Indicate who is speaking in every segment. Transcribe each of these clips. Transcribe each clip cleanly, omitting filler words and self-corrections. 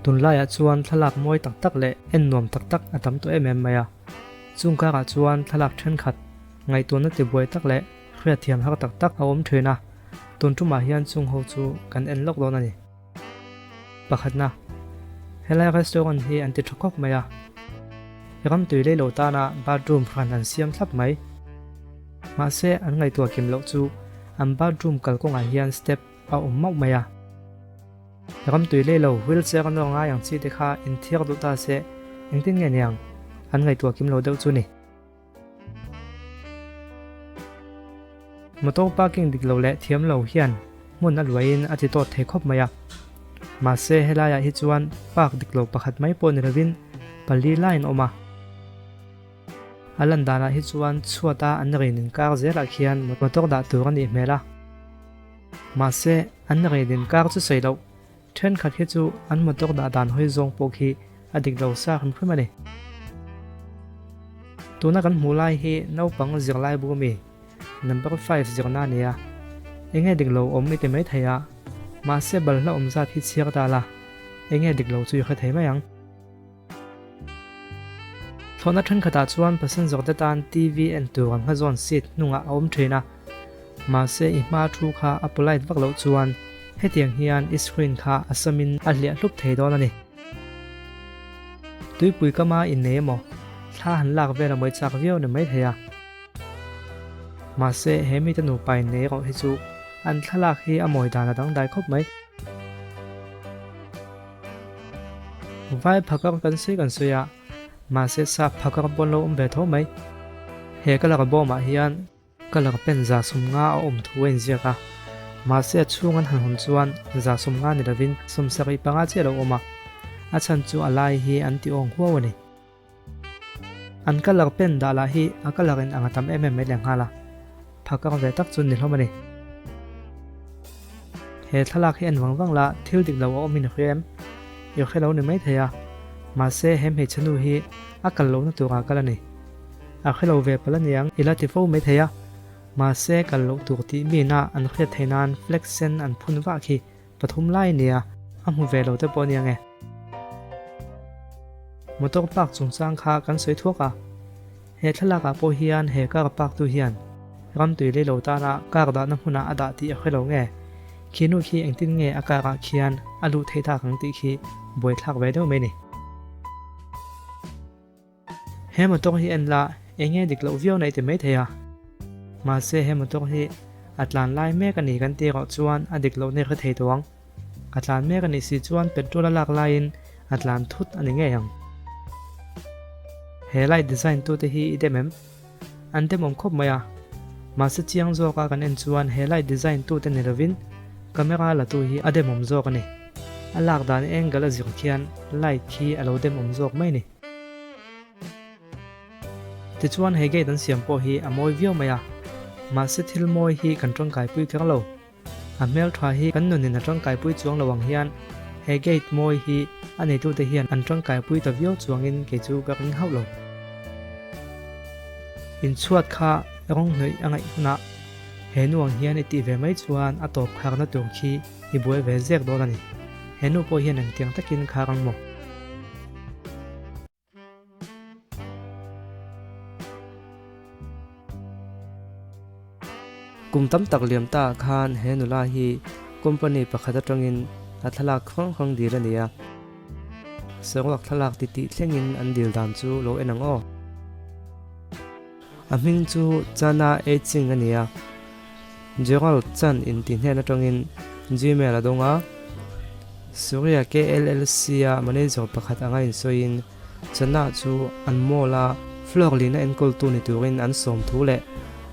Speaker 1: Tunlaiah chuan thlalak mawi tak tak leh en nuam tak tak a tam tawh em em mai a. Chung karah chuan thlalak thenkhat, ngaihtuahna tibuai tak leh hriatthiam har tak tak a awm thin a, tun tumah hian chung ho chu kan en lawk dawn a ni. Pakhatna, helai restaurant hi an ti tha khawp mai a, ram tui lei lo tana bathroom hran an siam thlap mai. Mahse an ngaihtuah kim loh chu an bathroom kalkawngah hian step a awm mauh mai a. Ram tui lei lo wheelchair a nawr ngai ang chi te kha inthiar duh ta se engtin nge niang an ngaihtuah kim lo deuh chu ni. Motor parking dik lo leh thiam lo hian hmun a luaiin a ti tawt thei khawp mai a. Mahse helaiah hi chuan park dik lo pakhat mai pawh ni lovin pali laiin a awm a. A lan danah hi chuan chhuata an rin inkar zelah khian motor dah tur a nih hmel a. Mahse an rin inkar chu sawi loh thenkhat hi chu an motor dah dan hawi zawng pawh khi a dik lo sa hrim hrim a ni. Tuna kan hmuh lai hi naupang zirlai bu ami number five zirna a ni a, enge dik lo awm i ti mai thei a, mahse balhla awm zat hi chhiar ta la, enge dik lo chu i hre thei mai ang. Thlawhna thenkhatah chuan passenger te tan TV en tur an hmazawn seat hnungah a awm thin a, mahse i hma thu kha a polite vak loh chuan hetiang hian i screen kha a samin a hliah hlup thei dawn a ni. Tuipui kama innei emaw thla han lak vel a mawi chak viau ni mai thei a. Mahse he mite nupa innei erawh hi chu an thlalak hi a mawi dan a dangdai khawp mai. Vai phakar kan sawi kan sawi a, mahse sap phakar pawn lo awm ve tho mai. He ka laka bawmah hian ka laka pen 150 a awm thu a inziak a, mahse a chhung an han hawn chuan 150 ni lovin 75 chiah a lo awm a, a chhan chu a lai hi an ti awng huau a ni. An colour pen dah lah hi a colour in ang a tam em em mai leh nghal a, phakar ve tak chu ni hlawm a ni. He thlalak hi en vang vang la thil dik lo a awm in i hria em? I hre lo ni mai thei a, mahse he hmeichhe nu hi a kal lohna turah kal a ni. A hre lo ve palh aniang i la ti fo mai thei a, mahse kal loh tur tih mina an hriat theih nan flag sen an phun vah khi pathum lai nia a hmu ve lo te pawh aniang e. Motor park chungchang kha kan sawi thuak a, he thlalak ah pawh hian he car park tu hian ram tui lei lo tana car dahna hmunah a dah tih a hre lo nge, khi nu khi engtin nge a car ah khian a luh theih tak ang tih khi buaithlak ve deuh mai ni. He motor hi en la eng nge dik loh viau na i ti mai thei a, mahse he motor hi a tlan lai mek a ni kan tih erawh chuan a dik loh na i hre thei tawh ang. A tlan mek a nih si chuan petrol a lak laiin a tlan thut a ni ngei ang. He light design tute hi i dem em? An demawm khawp mai a, mahse chiang zawka kan en chuan he light design tute ni lovin camera latu hi a demawm zawk a ni. A lak dan angle a zir khian light khi a lo demawm zawk mai a ni. Tichuan he gate an siam pawh hi a mawi viau mai a, mahse thil mawi hi kan tangkaipui kher lo. A hmeltha hi kan nunin a tangkaipui chuang lo ang hian he gate mawi hi a neitute hian an tangkaipui ta viau chuangin kei chu ka ring hauh lo. Inchhuat kha rawng hnawih a ngaih hunah he nu ang hian i tih ve mai chuan a tawp kharna tur khi i buai ve zek dawn a ni. He nu pawh hian engtiang takin khar ang maw? Kum tam tak liam ta ah khan he nula hi company pakhat atangin a thlalak hrang hrang dil a ni a. Saruak thlalak ti tih thlengin an dil dan chu lo en ang aw. A hming chu Chana A Ching a ni a. Gerald Chan inti hnen atangin Gmail a dawng a. Surya KLLC a manager pakhat anga insawiin Chana chu an mall a floor lina enkawltu ni turin an sawm thu leh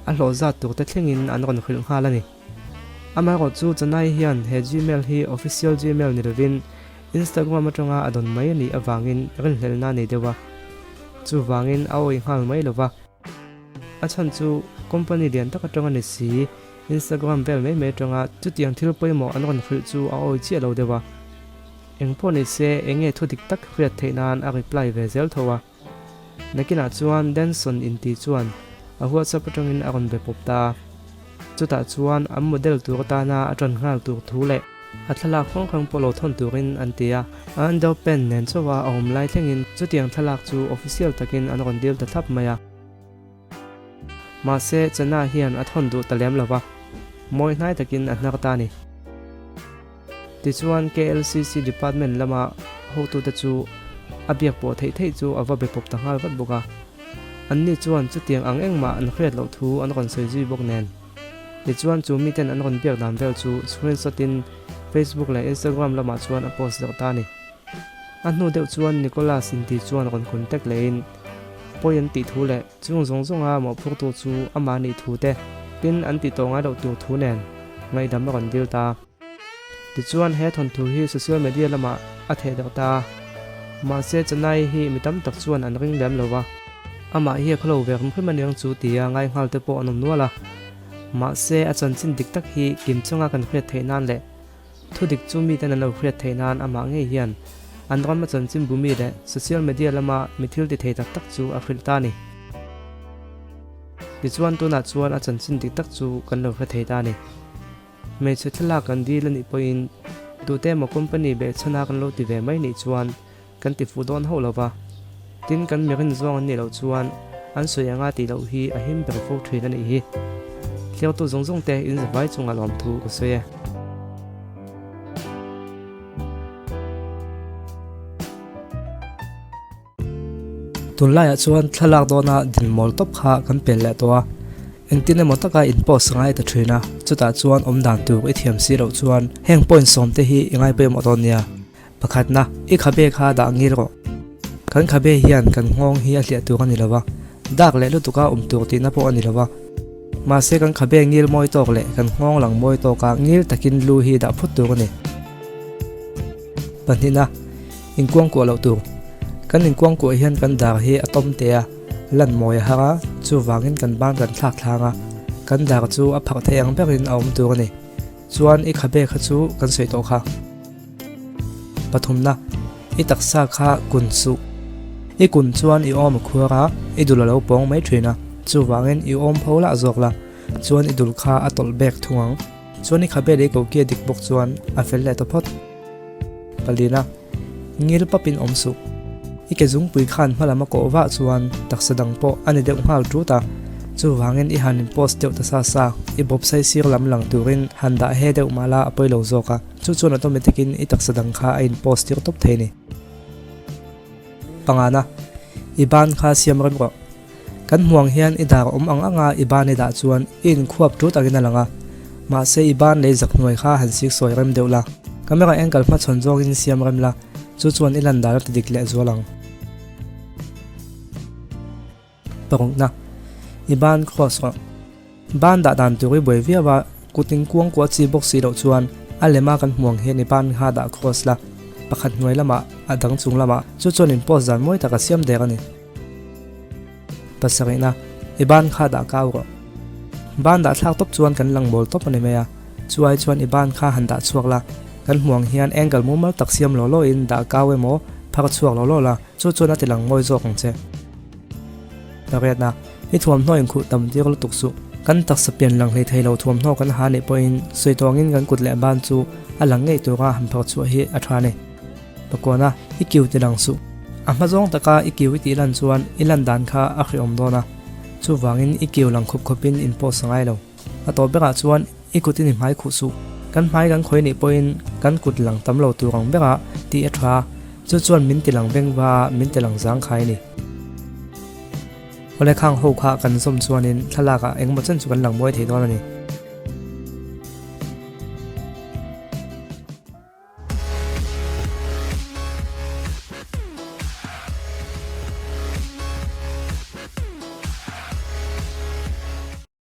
Speaker 1: a hlawh zat tur te thlengin an rawn hrilh nghal a ni. Amaherawh chu Chanai hian he Gmail hi official Gmail ni lovin Instagram atanga a dawn mai a nih avangin rinhlelhna a nei deuh a, chuvangin a awih nghal mai lova. A chhan chu company lian tak atanga ni si, Instagram vel mai mai atanga chutiang thil pawimawh an rawn hrilh chu a awi chiah lo deuh a. Engpawh ni se eng nge thu dik tak hriat theih nan a reply ve zel tho a. Nakinah chuan Danson inti chuan a WhatsApp atangin a rawn be pawp ta. Chutah chuan an model tur atana a tan nghal tur thu leh. A thlalak hrang hrang pawh lo thawn turin an ti a, a underpant nen chauha a awm lai thlengin chutiang thlalak chu official takin an rawn dil ta thlap mai a. Mahse, Chana hian a thawn duh ta lem lo va, mawi hnai takin a hnar ta a ni. Tichuan, KLCC department lama hotute chu a biak pawh theih theih chu a va be pawp ta nghal vat bawk a. Anni chuan chutiang ang engmah an hriat loh thu an rawn sawi zui bawk nen. Tichuan chu miten an rawn biak dan vel chu screenshot in Facebook leh Instagram lamah chuan a post deuh ta a ni. A hnu deuh chuan Nicholas inti chuan rawn contact lehin pawi an tih thu leh chung zawng zawnga mawhphurtu chu amah nih thu te tin an tih tawh ngai loh tur thu nen ngaihdam a rawn dil ta. Tichuan he thawnthu hi social media lamah a theh deuh ta a, mahse Chennai hi mi tam tak chuan an ring lem lo va, amah hi a khawlo ve hrim hrim aniang chu tia ngai nghal te pawh an awm nual a. Mahse a chanchin dik tak hi kim chunga kan hriat theih nan leh thu dik chu miten an lo hriat theih nan amah ngei hian an rama chanchin bumi leh social media lama mi thil ti thei tak tak chu a hrilh ta a ni. Tichuan tunah chuan a chanchin dik tak chu kan lo hre thei ta a ni. Hmeichhe thlalak kan dil a nih pawhin tute emaw company behchhana kan lo ti ve mai nih chuan kan ti fuh dawn hauh lo va. Tin, kan mirin zawng an nih loh chuan an sawi anga tih loh hi a him ber fo thin a nih hi. Thliautu zawng zawng te in zavai chungah lawmthu ka sawi e. Tunlaiah chuan thlalak dawna dinmawl tawp kha kan pel leh tawh a, engtin emaw taka in post ngai ta thin a, chutah chuan awm dan tur i thiam si loh chuan heng point sawm te hi i ngai pawimawh dawn nia. Pakhatna, i khabe kha dah ngil rawh. Kan khabe hian kan nghawng hi a hliah tur a ni lo va, dak leh lutuka awm tur tihna pawh a ni lo va. Mahse kan khabe ngil mawi tawk leh kan nghawng lang mawi tawka ngil takin lu hi dah phut tur a ni. Pahnihna, inkuangkuah loh tur. Kan inkuangkuah hian kan dar hi a tawm teh a, lan mawi a har a, chuvangin kan ban kan thlak thlang a, kan dar chu a pharh thei ang berin a awm tur a ni. Chuan i khabe kha chu kan sawi tawh kha. Pathumna, i taksa kha kun suh. I kun chuan i awm a khuar a, i dul a lo pawng mai thin a, chuvangin i awm pho lah zawk la, chuan i dul kha a tawlh bek thung ang. Chuan i khabe lei ko kia dik bawk chuan a fel leh ta phawt. Palina, ngil papin awm suh. I ke zungpui khan hmalam a kawh vah chuan taksa dang pawh a ni deuh nghal tut a. Chuvangin i han in post deuh ta sa sa, i bawp sai sir lam lang turin han dah he deuh mah la a pawi lo zawk a. Chu chuan automatic in i taksa dang kha a in post tir tawp thei ni. Pangana, i ban kha siam rem rawh. Kan hmuang hian i dar awm ang anga i ban i dah chuan i inkhuap tut angin a lang a, mahse i ban lei zak hnuai kha han sik sawi rem deuh la, camera angle hmachhawn zawngin siam rem la, chu chuan i lan dan a ti dik leh zual ang. Parukna, I ban cross rawh. Ban dah dan tur i buai viau a, kut in kuang kuah chi bawk si loh chuan a lema kan hmuang hian i ban kha dah cross la, pakhat hnuai lamah a dang chung lamah chu chuan in post dan mawi tak a siam der a ni. Pasarihna, i ban kha dah kau rawh. Ban dah thlak tawp chuan kan lang mawl tawp a ni mai a, chuai chuan i ban kha han dah chhuak la, kan hmuang hian angle mumal tak siam law law in dah kau emaw phar chhuak law law la, chu chuan a ti lang mawi zawk ang che. Pariatna, i thuamhnaw inkhuh tam tir lutuk suh. Kan taksa pian lang hlei thei lo thuamhnaw kan ha nih pawhin sawi tawngin kan kut leh ban chu a lang ngei tura han phar chhuah hi a tha a ni. Pakuana, i kiu ti lang suh. A hma zawng taka i kiu i tih lan chuan i lan dan kha a hrehawm dawn a, chuvangin i kiu lang khup khawpin in post a ngai lo. A tawp berah chuan i kutin i hmai khuh suh. Kan hmai kan khawi nih pawhin kan kut lang tam lo tur ang berah tih a tha, chu chuan min ti lang veng va a, min ti lang zang khai a ni. Awle khang ho kha kan zawm chuanin thlalakah engemaw chen chu kan lang mawi thei dawn a ni.